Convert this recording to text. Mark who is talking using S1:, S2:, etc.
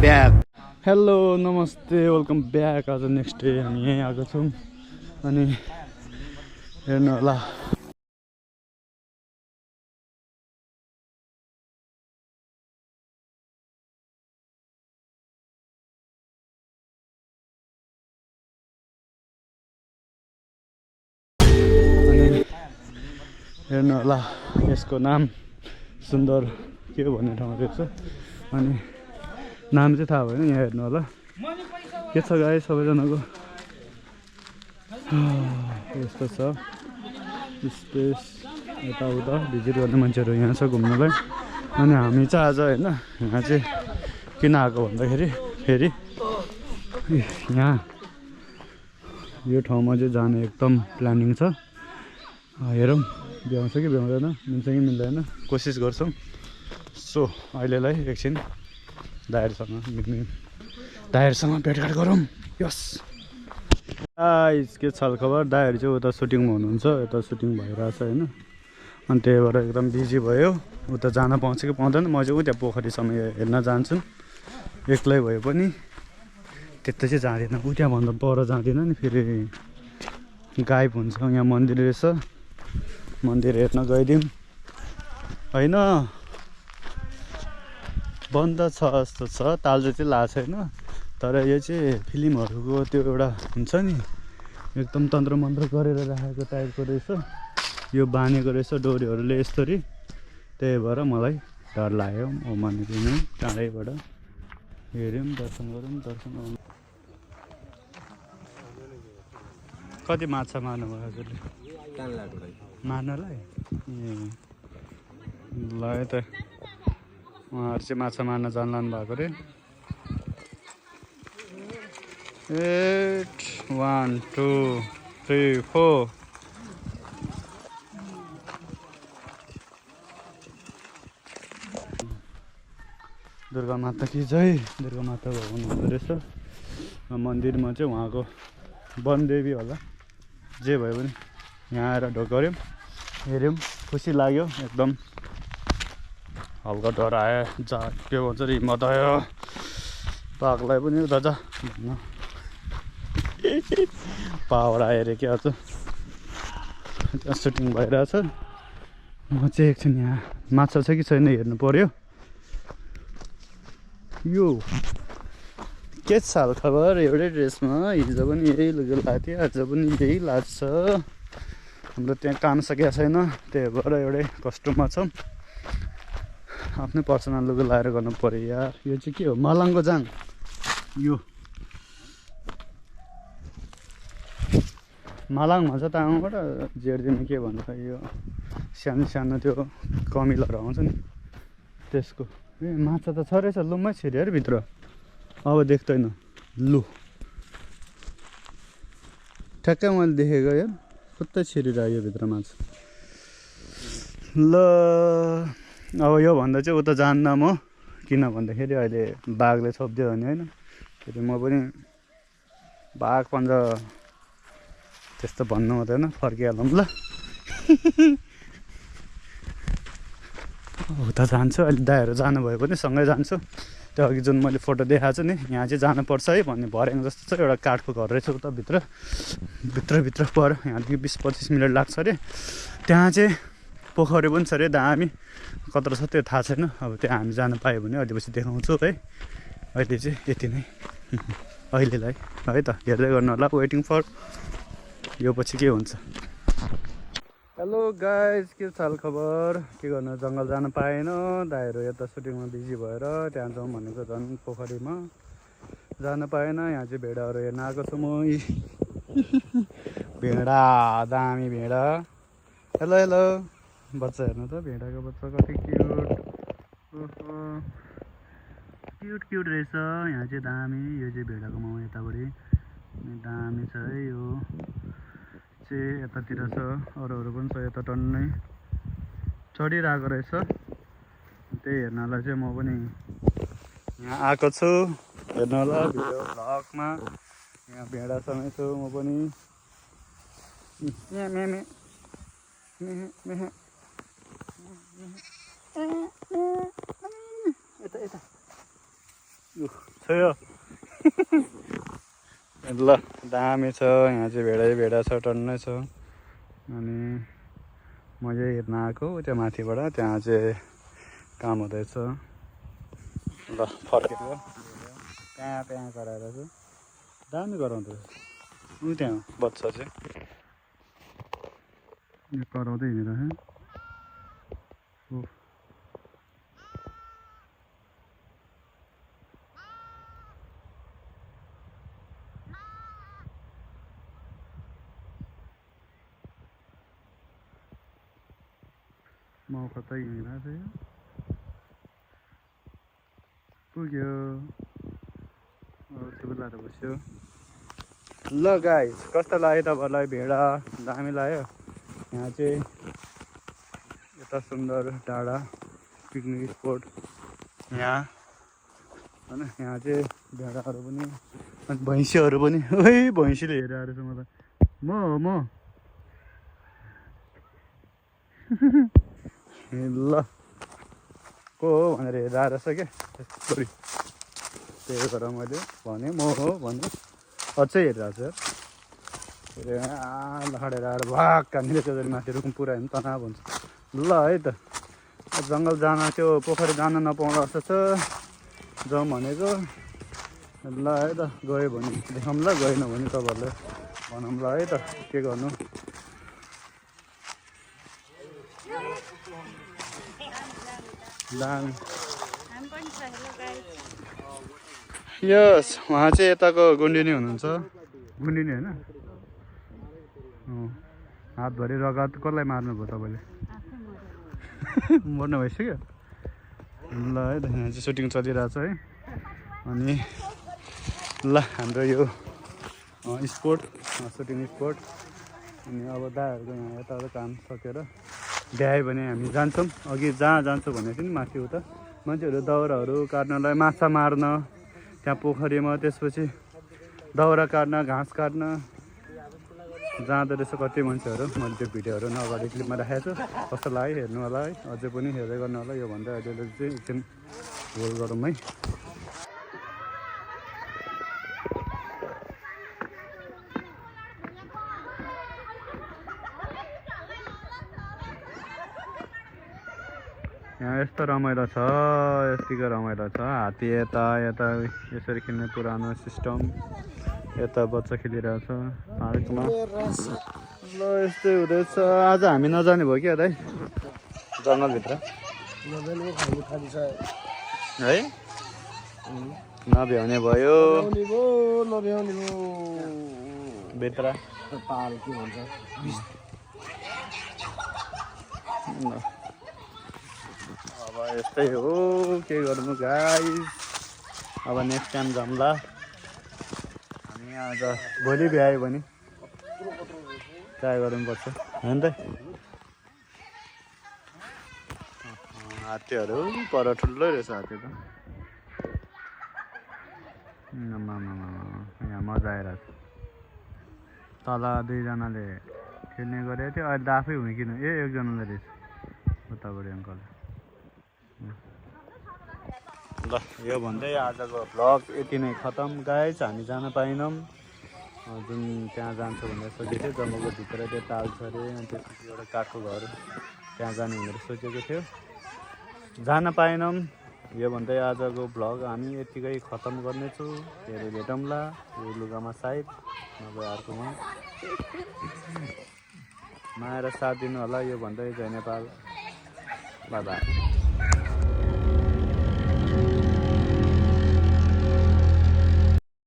S1: Back. Hello नमस्ते welcome back. आज next day हामी यहीँ आएको छौँ अनि हेर्नु होला यसको नाम सुन्दर के भन्ने ठाउँ रहेछ अनि नाम चाहिँ थाहा भएन। यहाँ हेर्नु होला के छ गाइस सबैजनाको यस्तो छ स्पेस यताउता भिजिट गर्ने मान्छेहरू यहाँ छ घुम्नलाई। अनि हामी चाहिँ आज होइन यहाँ चाहिँ किन आएको भन्दाखेरि फेरि यहाँ यो ठाउँमा चाहिँ जाने एकदम प्लानिङ छ। हेरौँ भ्याउँछ कि भ्याउँदैन मिल्छ कि मिल्दैन कोसिस गर्छौँ। सो अहिलेलाई एकछिन दाइहरूसँग भेटघाट गरौँ। यस के छल खबर दाइहरू चाहिँ उता सुटिङमा हुनुहुन्छ। यता सुटिङ भइरहेछ होइन अनि त्यही भएर एकदम बिजी भयो। उता जान पाउँछ कि पाउँदैन म चाहिँ उता पोखरीसम्म हेर्न जान्छु एक्लै भए पनि त्यता चाहिँ जाँदिनँ। उताभन्दा पर जाँदिनँ नि फेरि गायब हुन्छ। यहाँ मन्दिर रहेछ मन्दिर हेर्न गइदिउँ होइन बन्द छ जस्तो छ तालजा चाहिँ लाएको छैन। तर यो चाहिँ फिल्महरूको त्यो एउटा हुन्छ नि एकदम तन्त्र मन्त्र गरेर राखेको टाइपको रहेछ। यो बाँधेको रहेछ डोरीहरूले यस्तरी त्यही भएर मलाई डर लाग्यो। ओ मानिदिउँ टाढैबाट हेऱ्यौँ दर्शन गरौँ दर्शन कति माछा मार्नुभयो हजुरले मार्नलाई ल त उहाँहरू चाहिँ माछा मार्न जान्लानु भएको अरे। 8 1 2 3 4 दुर्गा माता कि जय। दुर्गा माता भगवान हुँदो रहेछ मन्दिरमा चाहिँ उहाँको वनदेवी होला जे भयो पनि यहाँ आएर ढोक्यौँ हेऱ्यौँ खुसी लाग्यो एकदम हल्का डर आयो जा के भन्छ हिम्मत आयो पागलाई पनि उता जा भन्न पावर आयो अरे क्या छ त्यहाँ सुटिङ भइरहेछ। म चाहिँ एकछिन यहाँ माछा छ कि छैन हेर्नु पर्यो। यो के साल खबर एउटै ड्रेसमा हिजो पनि यही लुगा लगाएको थियो आज पनि यही लाग्छ। हाम्रो त्यहाँ काम सकेको छैन त्यही भएर एउटै कस्टममा छौँ। आफ्नै पर्सनल लुगा लगाएर गर्नु पऱ्यो यार। यो चाहिँ के हो मलाङको जाङ यो मलाङ भन्छ तामाङबाट जेर्दिन के भन्छ यो सानो सानो त्यो कमिलहरू आउँछ नि त्यसको। ए माछा त छ रहेछ लुमै छिर्यो अरे भित्र अब देख्दैन लु ठ्याक्कै मैले देखेको यार कतै छिरिरह्यो भित्र माछा। ल अब योभन्दा चाहिँ उता जान्न म किन भन्दाखेरि अहिले बाघले छोपिदियो भने होइन फेरि म पनि बाघ पन्जा त्यस्तो भन्नु हुँदैन फर्किहालौँ ल। उता जान्छु अहिले दाइहरू जानुभयो भने सँगै जान्छु। त्यो अघि जुन मैले फोटो देखाएको छु नि यहाँ चाहिँ जानुपर्छ है भन्ने भर्याङ जस्तो छ एउटा काठको घर रहेछ उता भित्र पर यहाँदेखि 20-25 मिनट लाग्छ अरे। त्यहाँ चाहिँ पोखरी पनि छ अरे दामी कत्रो छ त्यो थाहा छैन। अब त्यहाँ हामी जानु पायो भने अहिले पछि देखाउँछु है। अहिले चाहिँ यति नै अहिलेलाई है त हेर्दै गर्नु होला वेटिङ फर यो पछि के हुन्छ। हेलो गाइज के चाल खबर के गर्नु जङ्गल जान पाएन दाइहरू यता सुटिङमा बिजी भएर त्यहाँ जाउँ भनेको झन् पोखरीमा जान पाएन। यहाँ चाहिँ भेडाहरू हेर्न आएको छु म भेडा दामी भेडा। हेलो हेलो बच्चा हेर्नु त भेडाको बच्चा कति क्युट रहेछ। यहाँ चाहिँ दामी यो चाहिँ भेडाको माउ यतापट्टि दामी छ है। यो चाहिँ यतातिर छ अरूहरू पनि छ यता टन्नै चढिरहेको रहेछ त्यही हेर्नलाई चाहिँ म पनि यहाँ आएको छु हेर्नु होला भिडियो भ्लगमा। यहाँ भेडासँगै छु म पनि यता छोयो ल दामी छ यहाँ चाहिँ भेडा छ टन्नै छ अनि म यही हेर्न आएको त्यो माथिबाट त्यहाँ चाहिँ काम हुँदैछ ल फर्केको कहाँ प्याँ गराएर चाहिँ दामी गराउँदैछ उ त्यहाँ बच्चा चाहिँ यो कराउँदै हिँडिरहेँ म कतै हिँडिरहेको छ पुग्यो चुलाएर बस्यो ल गाइस कस्तो लाग्यो तपाईँहरूलाई भेडा दामी लाग्यो यहाँ चाहिँ यता सुन्दर डाँडा पिकनिक स्पोट यहाँ होइन यहाँ चाहिँ भेडाहरू पनि अनि भैँसीहरू पनि ओइ भैँसीले हेरिरहेको छ मलाई म ल को हो भनेर हेरेर रहेछ क्या सरी त्यही भएर मैले भने म हो भने अझै हेरिरहेको छु लडेर आएर भाग हामीले त्यसरी माथि रुखमा पुऱ्यायो भने तनाव हुन्छ ल है त जङ्गल जान त्यो पोखरी जान नपाउँदा जस्तो छ जाउँ भनेको ल है त गयो भने देखाउँ ल गएन भने तपाईँहरूलाई भनौँ ल है त के गर्नु दामी यस उहाँ चाहिँ यताको गुन्डिनी हुनुहुन्छ गुन्डिनी होइन हातभरि रगत कसलाई मार्नुभयो तपाईँले मर्नु भइसक्यो ल है त यहाँ चाहिँ सुटिङ चलिरहेछ है अनि ल हाम्रो यो स्पोट सुटिङ स्पोट अनि अब दाहरूको यहाँ यताउता काम सकेर भ्यायो भने हामी जान्छौँ अघि जहाँ जान्छु भनेको थियो नि माथि उता मान्छेहरू दाउराहरू काट्नलाई माछा मार्न त्यहाँ पोखरीमा त्यसपछि दाउरा काट्न घाँस काट्न जाँदो रहेछ कति मान्छेहरू मैले त्यो भिडियोहरू अगाडि क्लिपमा राखेको छु कस्तो लाग्यो हेर्नु होला है अझै पनि हेर्दै गर्नु होला योभन्दा अहिले चाहिँ एकछिन होल्ड गरौँ है यहाँ यस्तो रमाइलो छ यतिको रमाइलो छ हात्ती यता यता यसरी खेल्ने पुरानो सिस्टम यता बच्चा खेलिरहेछ पार्कमा ल यस्तै हुँदैछ आज हामी नजाने भयो क्या दाइ जङ्गलभित्र है नभ्याउने भयो भित्र अब यस्तै हो के गर्नु गाइस अब नेक्स्ट टाइम जाउँला हामी आज भोलि भ्यायो भने ट्राई गर्नुपर्छ होइन त हात्तीहरू पर ठुलै रहेछ हात्ती त यहाँ मजा आइरहेको छ तल दुईजनाले खेल्ने गरेको थियो अहिले त आफै हुँकिनु एकजनाले रहेछ उताबाट अङ्कल ल यो भन्दै आजको भ्लग यति नै खतम गाइस हामी जान पाएनौँ जुन त्यहाँ जान्छु भनेर सोचेको थियो जङ्गलको भित्र त्यो ताल छ अरे अनि त्यसपछि एउटा काठको घर त्यहाँ जाने भनेर सोचेको थियो जान पाएनौँ यो भन्दै आजको भ्लग हामी यतिकै खतम गर्नेछु फेरि भेटौँला यो लुगामा सायद नभए अर्कोमा माया र साथ दिनु होला यो भन्दै जय नेपाल बाई बाई